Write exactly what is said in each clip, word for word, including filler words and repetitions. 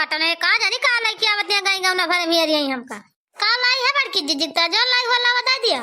पता नहीं का जानी का लइके आवत हैं, गाई गौना भरे में हेरी आई हमका। का लाई है बड़की जिज्जी, ता जो लाई होला बता दिया।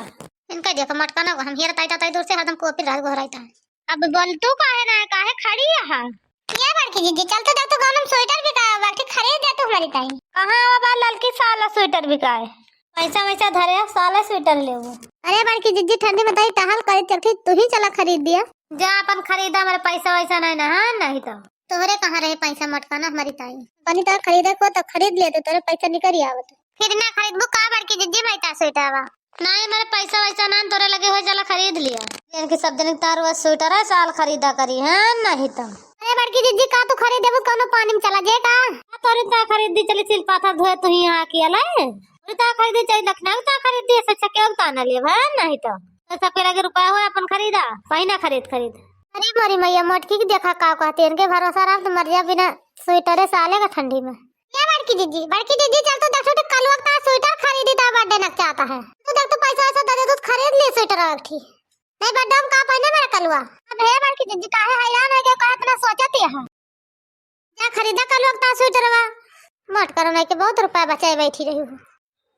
इनका देखो मटका ना, हम हेरत आइता तई दूर से हरदम कोपिल रह गोहराइता है। अब बोल तू काहे ना है, काहे खड़ी है? ये बड़की जिज्जी, चल तो देख तू गौना में स्वेटर बिकाए, बल्कि खरीद दे तू हमरी ताई। कहाँ आवा बा ललकी साला स्वेटर बिकाए? पैसा वैसा धरे, साला स्वेटर लेबो। अरे बड़की जिज्जी, ठंडी में ताई टहल करी, चल के तू ही चला खरीद दिया। जा अपन खरीदा, हमरे पैसा वैसा नहीं ना, हाँ, नहीं तो। तोहरे कहाँ रहे पैसा मटका ना हमरी ताई? बनी तो खरीदे को तो खरीद ले, तो तोरे पैसा निकल आवत। फिर ना खरीदबू का बड़की जिज्जी, मैं ता स्वेटर बा। नहीं, मेरे पैसा वैसा ना, तोरे लगे हुए चला खरीद लिया। इनके सब जने तार वो स्वेटर है, साल खरीदा करी, हाँ, नहीं तो। अरे बड़की जिज्जी, का तू खरीद देबू, कौनो पानी में चला जे का? आ, तोरे ता खरीद दी, चली सिल पाथर धोए तू ही यहाँ की अले। तोरे ता खरीद दी, चाहे लखनऊ ता खरीद दी, ऐसे चकेव ता ना लेब, हाँ, नहीं तो। तो सबके लगे रुपया हुआ, अपन खरीदा, पहिना खरीद, खरीद। अरे मोरी मैया, मोटकी के देखा का कहते, इनके भरोसा रहा तो मर जा बिना स्वेटरे साले का ठंडी में। ये बड़की जिज्जी, बड़की जिज्जी, चल तू देख, छोटे कलुआ का स्वेटर खरीदी, ता बर्थडे नक चाहता है। तू देख, तू पैसा वैसा दे दे, तू खरीद ले स्वेटर एक ठी। नहीं बर्थडे में का पहने मेरा कलुआ? अब हे बड़की जिज्जी, काहे हैरान है के काहे इतना सोचत है? जा खरीदा कलुआ का स्वेटरवा। मटकरवा नहीं के बहुत रुपया बचाए बैठी रही हूँ।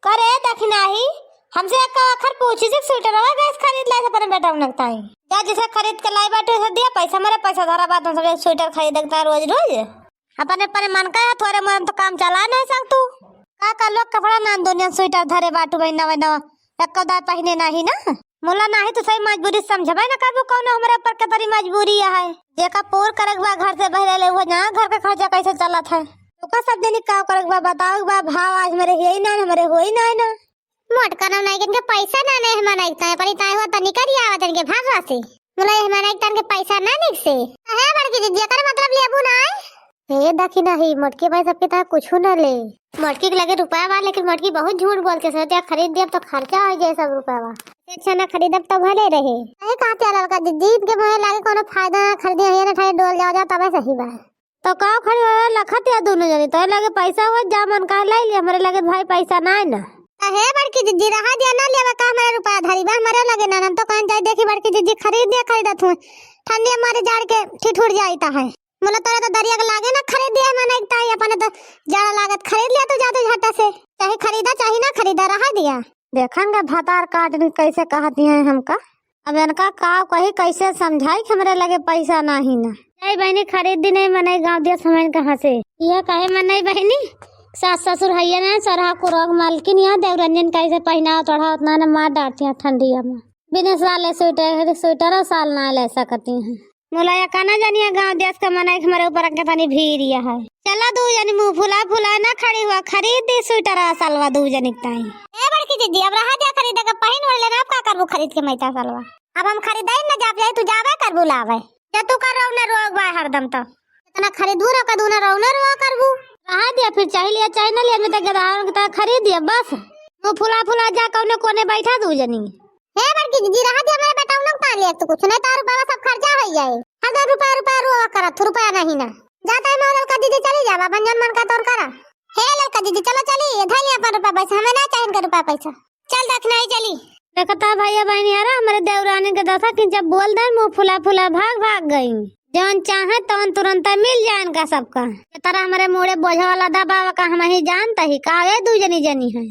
करे दखिनाही, हमसे एक आखर पूछी से स्वेटरवा गैस खरीद लाई अपने बेटा उनक ताई। जा जिसे खरीद के लाई बाटे से दिया पैसा, मेरे पैसा धरा बात हम सब स्वेटर खरीद सकता है रोज रोज। अपने, अपने मन का है, थोरे मोरे में तो काम चला नहीं सकतू। का का लोग कपड़ा नान दुनिया स्वेटर धरे बाटू महीना महीना, एक्को दाय पहिने नाही ना। मोला नाही तो सही मजबूरी समझबे ना करबू, कौनो हमरे ऊपर केतरी मजबूरी है। जेका पूर करे के बा घर से बहरे ले, वो ना घर के खर्चा कैसे चलत है। तो का सब जनी का करे के बा, बताओ के बा, भाव आज हमरे है ही ना, हमरे होई ना, है ना। मोटका ना नहीं, इनके पैसा ना नहीं, हम नहीं ताए, पर ताए हुआ तनी करी आवत इनके भाषा से। मोला ये हमारा एक तन के पैसा ना निक से। है बड़की दीदी, एकर मतलब लेबू ना है? हे दखिनाही, मोटकी भाई सबके ताए कुछ ना ले। मोटकी के लगे रुपया बा, लेकिन मोटकी बहुत झूठ बोल के सोचे खरीद देब तो खर्चा हो जाए सब रुपया बा। अच्छा ना खरीदब तो भले रहे। अरे कहते ललका दीदी, इनके मुँहे लागे कोनो फायदा ना, खरीदे हुए ना ठाए डोल जाओ जा तबे सही बा। तो का खड़ी हो लखत या दोनों जनी, तो लगे पैसा हो जा मन का लाई ले, हमरे लगे भाई पैसा ना है ना। अहे बड़की दीदी, रहा दिया ना लेवा का, हमरे रुपया धरी बा, हमरे लगे ना, हम तो कहन जाए देखी बड़की दीदी खरीद दिया, खरीदत हूँ, ठंडी मारे जाड़ के ठिठुर जाई ता है। मोला तोरे तो दरिया के लागे ना खरीद दिया, मन एक ताई अपने तो जाड़ा लागत खरीद लिया तू जा तू झट्टा से, चाहे खरीदा चाहे ना खरीदा, रहा दिया। देखन के भतार काटन कैसे कहती हैं हमका। अब इनका का कही, कैसे समझाई कि हमरे लगे पैसा नाही ना। नहीं बहिनी, खरीद दी नहीं, मनई गाँव दिया समझ कहाँ से। यह कहे मनई बहिनी, सास ससुर हैया ना, सरहा को रोग मालकिन यहाँ देवरंजन कैसे पहिनावत ओढ़ावत ना, ना मार डारती हैं ठंडिया में। बिना साले स्वेटर, स्वेटर और साल ना ले सकती हैं। मोला या कहना जानिए गाँव देश का मनई के हमरे ऊपर के तनी भीड़ यह है। चला दू जनी मुँह फुला फुला ना खड़ी हुआ, खरीद दी स्वेटर आ सलवा दू जनी के ताई। ए बड़की दीदी, अब रहा दिया खरीदे के, पहिन ओढ़ लेना, अब का करबू खरीद के मैता सलवा? अब हम खरीदे न जाब जाए, तू जाबे करबू लावे। जब तू कर रहो ना रोग बा हरदम तो। इतना खरीदबू रहो कदू ना रहो ना रोग करबू। रहा दिया फिर चाहे लिया चाहे ना लिया, मैं तो गदान के तो खरीद दिया बस। मुँह फुला फुला जा कौने कोने बैठा दू जनी। हे बड़की दीदी, रहा दे, हमरे बेटा उन लोग तार ले, तू कुछ नहीं, तार रुपया सब खर्चा हो जाए। हर दो रुपया, रुपया रुआ करत, रुपया नहीं ना। जाता है मैं ललका दीदी, चली जावा, अपन जौन मन का तौन करा। हे ललका दीदी, चलो चली, ये धर लिया अपन रुपया पैसा, हमें ना चाहिए इनका रुपया पैसा। चल दखिनाही चली। देखता भैया बहनी, अरे हमरे देवरानी के दशा कि जब बोल दे मुँह फुला फुला भाग भाग गई। जौन चाहे तौन तुरंत मिल जाए इनका सबका। ये तरह हमरे मुड़े बोझे वाला दबावा का हम ही जानता ही का, ये दू जनी जनी है।